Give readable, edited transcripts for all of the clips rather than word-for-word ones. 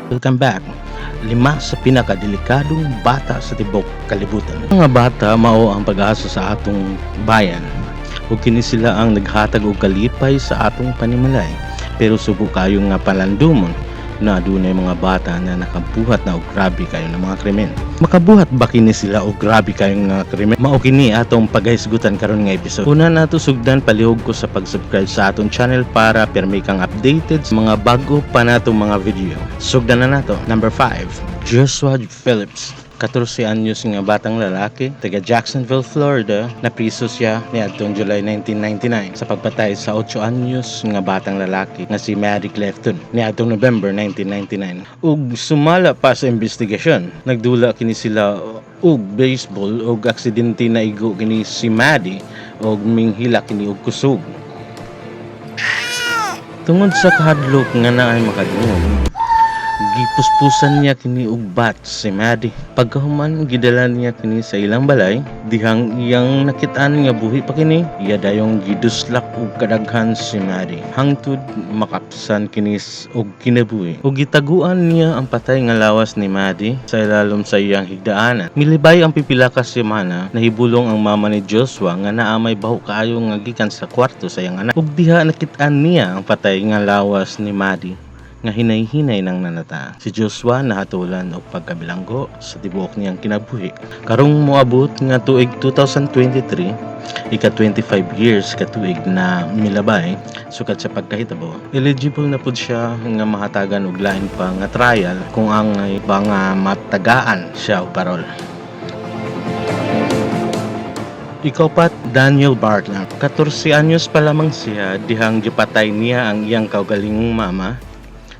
Welcome back. Lima sa pinakadelikadong bata sa tibok kalibutan. Mga bata mao ang pag-asa sa atong bayan. Ug kini sila ang naghatag og kalipay sa atong panimalay. Pero subo kayo nga palandumon na adunay mga bata na nakabuhat na og grabe kayo ng mga krimen. Makabuhat ba kini sila og grabe kayo nga krimen? Mao kini atong paghisgutan karon nga episode. Una nato sugdan, palihog ko sa pag-subscribe sa atong channel para pirmi kang updated sa mga bago pa natong mga video. Sugdan na nato. Number 5, Joshua Phillips. 14 anyos nga batang lalaki, taga Jacksonville, Florida, napriso siya niadtong July 1999 sa pagpatay sa 8 anyos nga batang lalaki nga si Maddie Clifton niadtong November 1999. Ug sumala pa sa investigasyon, nagdula kini sila og baseball ug aksidente na igo kini si Maddie ug minghila kini og kusog. Tungod sa kahadlok nga naay makadungog, gipuspusan niya kini og bat si Maddie. Pagkahuman, gidala niya kini sa ilang balay, dihang iyang nakitaan nga buhi pa kini, iya dayong giduslak og kadaghan si Maddie. Hangtod makapsan kini og kinabuhi. Ug gitaguan niya ang patay nga lawas ni Maddie sa ilalom sa iyang higdaanan. Milibay ang pipila ka semana, nahibulong ang mama ni Joshua nga naa may baho kaayo nga gikan sa kwarto sa iyang anak. Ug diha nakitaan niya ang patay nga lawas ni Maddie nga hinay-hinay nang nanata. Si Joshua nahatulan og pagkabilanggo sa tibuok niyang kinabuhi. Karong moabot nga tuig 2023, ika 25 years ka tuig na milabay sukad sa pagkahitabo. Eligible na pud siya nga mahatagan og lain pa nga trial kung angay ba nga matagaan siya og parol. Ikaupat, Daniel Bartlam. 14 anyos pa lamang siya dihang gipatay niya ang iyang kaugalingong mama,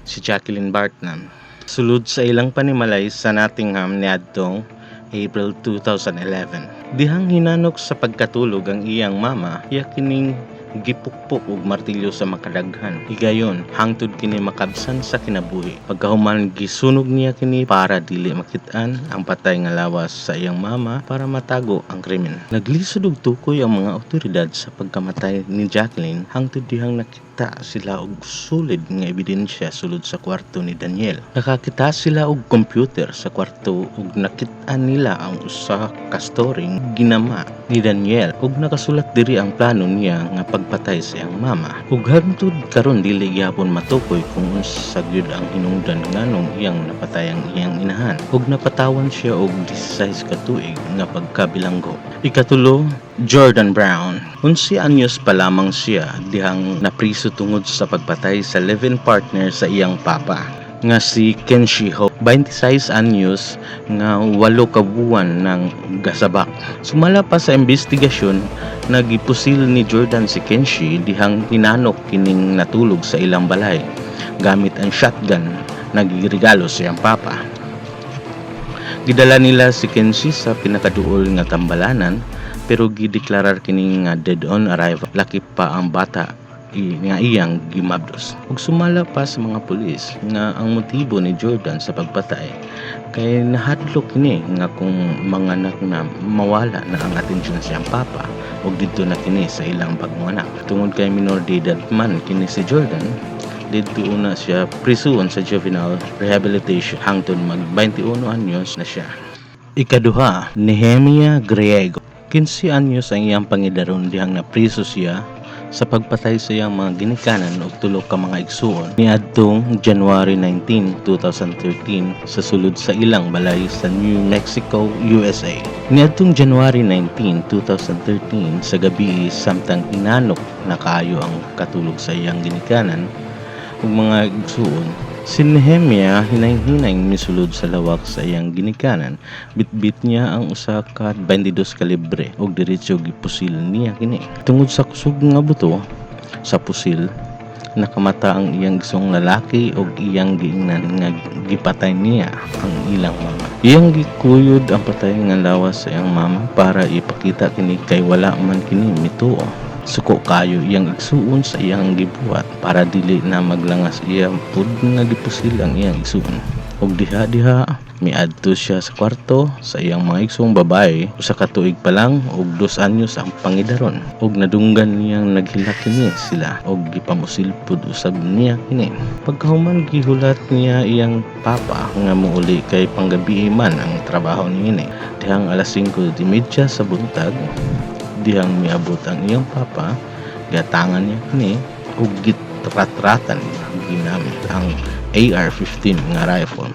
si Jacqueline Bartlam, sulod sa ilang panimalay sa Nottingham niadtong April 2011. Dihang hinanok sa pagkatulog ang iyang mama, iya kining gipukpok og martilyo sa makadaghan. Higayon, hangtod kini makabsan sa kinabuhi. Pagkahuman, gisunog niya kini para dili makit-an ang patay nga lawas sa iyang mama para matago ang krimen. Naglisod og tukoy ang mga awtoridad sa pagkamatay ni Jacqueline hangtod dihang nakita sila og solid nga ebidensya sulod sa kwarto ni Daniel. Nakakita sila og computer sa kwarto ug nakit-an nila ang usa ka story ginama ni Daniel ug nakasulat diri ang plano niya nga pagpatay sa iyang mama. Ug hangtod karon dili gihapon matukoy kung unsa gyud ang hinungdan nganong iyang napatay ang iyang inahan. Ug napatawan siya og 16 ka tuig nga pagkabilanggo. Ikatulo, Jordan Brown. 11 anyos pa lamang siya dihang napriso tungod sa pagpatay sa live-in partner sa iyang papa nga si Kenshi Ho. 26 anyos nga 8 ka buwan ng gasabak. Sumala pa sa investigasyon, nagipusil ni Jordan si Kenshi dihang hinanok kining natulog sa ilang balay gamit ang shotgun na giregalo sa iyang papa. Gidala nila si Kenshi sa pinakaduol nga tambalanan pero gideklarar kini nga dead on arrival. Lakip pa ang bata nga iyang gimabdos. Ug sumala pa sa mga pulis nga ang motibo ni Jordan sa pagpatay kay nahadlok kini nga kung manganak na mawala na ang atensyon sa iyang papa ug didto na kini sa ilang bagong anak. Tungod kay minor de edad man kini si Jordan, didto una siya prisuon sa juvenile rehabilitation hangtod mag 21 anyos na siya. Ikaduha, Nehemia Griego. 15 anyos ang iyang pangidaron dihang napriso siya sa pagpatay sa iyang mga ginikanan ug tulo ka mga igsuon niadtong January 19, 2013 sa sulod sa ilang balay sa New Mexico, USA. Niadtong January 19, 2013 sa gabi, samtang inanok na kaayo ang katulog sa iyang ginikanan ug mga igsuon, si Nehemia hinay-hinay misulod sa lawak sa iyang ginikanan. Bitbit niya ang usa ka 22 kalibre ug diretso gipusil niya kini. Tungod sa kusog nga buto sa pusil, nakamata ang iyang igsoong lalaki ug iyang giingnan nga gipatay niya ang ilang mama. Iyang gikuyod ang patay nga lawas sa iyang mama para ipakita kini kay wala man kini mituo. Suko kaayo iyang igsuon sa iyang gibuhat para dili na maglangas iya pud nga gipusil ang iyang igsuon. Ug diha-diha Miadto siya sa kwarto sa iyang mga igsoong babae, usa ka tuig pa lang ug 2 anyos ang pangidaron, ug nadunggan niyang naghilak kini sila ug gipamusilpod usab niya kini. Pagkahuman, gihulat niya iyang papa nga muuli kay panggabii man ang trabaho niini. Dihang alas 5:30 sa buntag, dihang miabot ang iyang papa, giatangan niya kini ug gitratratan ginamit ang AR-15 nga rifle.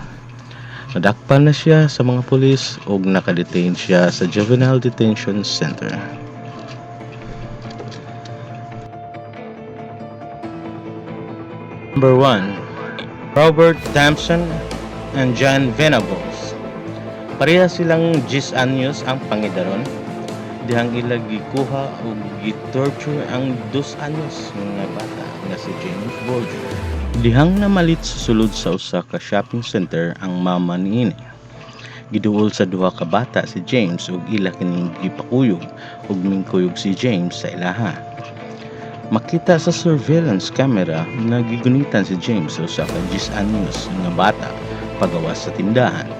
Nadakpan na siya sa mga pulis ug naka-detain siya sa Juvenile Detention Center. Number 1. Robert Thompson and John Venables. Pareha silang 10 anyos ang pangidaron dihang ila gikuha ug gi-torture ang 2 anyos nga bata nga si James Bulger. Dihang namalit sa sulod sa usa ka shopping center ang mama niini, giduol sa duha ka bata si James ug ila kining gipakuyog ug mingkuyog si James sa ilaha. Makita sa surveillance camera nga gigunitan si James sa usa ka 10 anyos nga bata pagawas sa tindahan.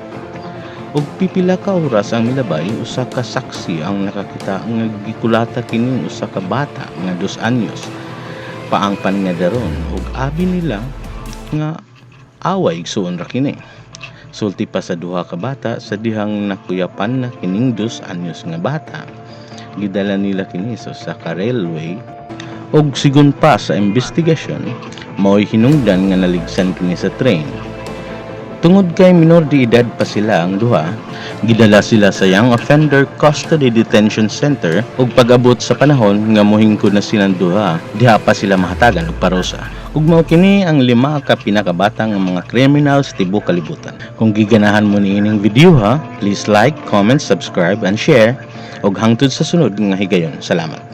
Ug pipila ka oras ang milabay, usa ka saksi ang nakakita nga gikulata kining usa ka bata nga 2 anyos pa ang paningadaron ug abi nila nga away igsuon ra kini. Sulti pa sa duha ka bata, sa dihang nakuyapan na kining 2 anyos nga bata, gidala nila kini sa usa ka railway ug sigon pa sa investigasyon, mao'y hinungdan nga naligsan kini sa train. Tungod kay minor de edad pa sila ang duha, gidala sila sa Young Offender Custody Detention Center ug pag-abot sa panahon nga mohingkod na silang duha, diha pa sila mahatagan og parusa. Ug mao kini ang lima ka pinakabata nga mga criminals tibuok kalibutan. Kung giganahan mo niining video ha, please like, comment, subscribe and share ug hangtod sa sunod nga higayon. Salamat.